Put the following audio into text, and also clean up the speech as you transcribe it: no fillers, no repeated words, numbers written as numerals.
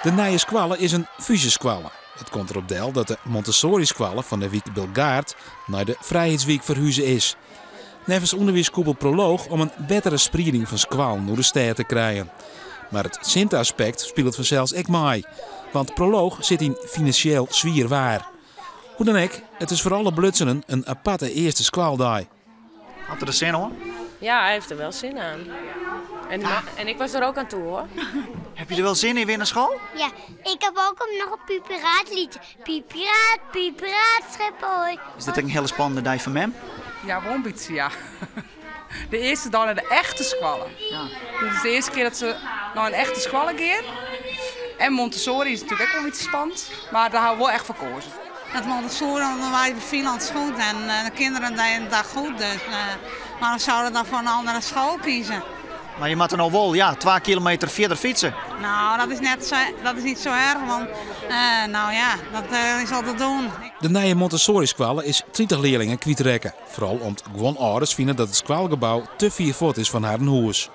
De nije skoalle is in fúzjeskoalle. It komt derop del dat de Montessori-skoalle fan de wyk Bilgaard nei de Frijheidswyk ferhuze is. Neffens ûnderwiiskoepel Proloog om in bettere sprieding fan skoallen oer de stêd te krijen. Mar it sinte-aspekt spilet fansels ek mei, want Proloog sit yn finansjeel swier waar. Hoe dan ek, it is foar alle belutsenen in aparte earste skoaldei. Hat er der sin oan? Ja, hij heeft er wel zin aan. En, en ik was er ook aan toe, hoor. Heb je er wel zin in weer naar school? Ja, ik heb ook nog een Piep liedje. Piep Piraat, Piep Piraat, schip ahoy. Is dit in hiele spannende dei foar mem? Ja, wol in bytsje, ja. De earste dei nei de echte skoalle. Dit is de earste kear dat se nei in echte skoalle gean. En Montessori is natuerlik ek wol in bytsje spannend, mar dêr hawwe we wol echt foar keazen. Dat Montessori onderwijs beviel ons goed en de kinderen deden het daar goed. Dus waarom zouden we dan voor een andere school kiezen? Mar je moatte no wol, ja, 2 kilometer fierder fytse. Nou, dat is, net zo, dat is niet zo erg, want nou ja, dat is al te doen. De nije Montessori-skoalle is 30 learlingen kwytrekke. Foaral om't guon âlders fine dat it skoalgebou te fier fuort is fan harren hûs.